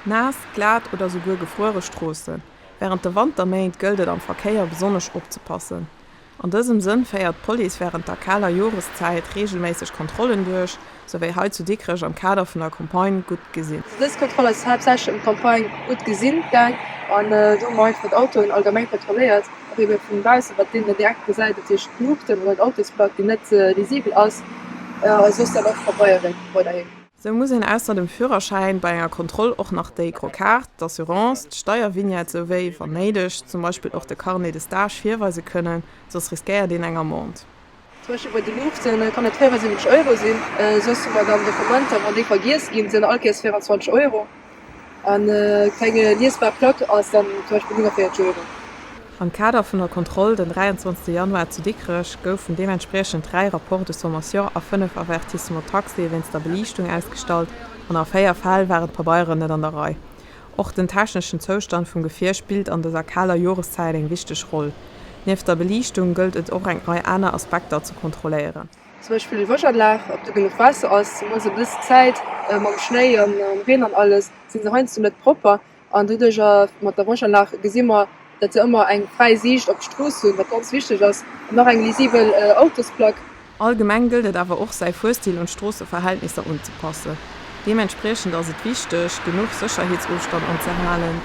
Naass, glat oder souguer gefruere Stroossen. Wärend de Wanterméint gëllt et am Verkéier besonnesch opzepassen. An dësem Sënn féiert d'Police wärend der kaler Joreszäit reegelméisseg Kontrollen duerch, sou wéi hei zu Dikrech am Kader vun der Campagne Gutt gesinn. Dës Kontroll ass haaptsächlech ëm d'Campagne Gutt gesinn gaang an do hu mer einfach d'Autoen allgemeng kontrolléiert, och ebe vun baussen, wat een dann direkt gesäit, dat heescht d'Luuchten oder d'Autosplack, déi net lisibel ass, a soss dann och Pabeieren weiderhin. Sou muss een ausser dem Führerschäin bei enger Kontroll och nach déi gro Kaart, d'Assurance, d'Steiervignette souwéi, wann néideg, zum Beispill och de Carnet de stage virweise kënnen, soss riskéiert een eng Amende. Zum Beispill bei de Luuchten kann et 75 Euro sinn, soss hu mer dann Dokumenter, wann déi vergiess ginn, sinn allkéiers 24 Euro. An keng liesbar Plack ass dann zum Beispill 49 Euro. Am Kader vun der Kontroll den 23 Januar zu Dikrech goufen deementspriechend 3 Rapports de sommation a 5 Avertissements taxés wéinst der Beliichtung ausgestallt an a 4 Fäll waren d'Pabeieren net an der Rei. Och den techneschen Zoustand vum Gefier spillt an dëser kaler Joreszäit eng wichteg Roll. Nieft der Beliichtung gëllt et och eng Rei aner Aspekter ze kontrolléieren. Zum Beispill Wäschanlag, ob do genuch Waasser ass. Zemools ëm dës Zäit mam Schnéi an mam Reen an alles si se heiansdo net propper. An doduercher mat der Wäschanlag gesi mer, datt se ëmmer eng fräi Siicht op d'Strooss hunn, wat ganz wichteg ass. An nach eng lisibel Autosplack. Allgemeng gëllt et awer och säi Fuerstil un d'Stroosseverhältnisser unzepassen. Deementspriechend ass et wichteg, genuch Sécherheetsofstand anzehalen,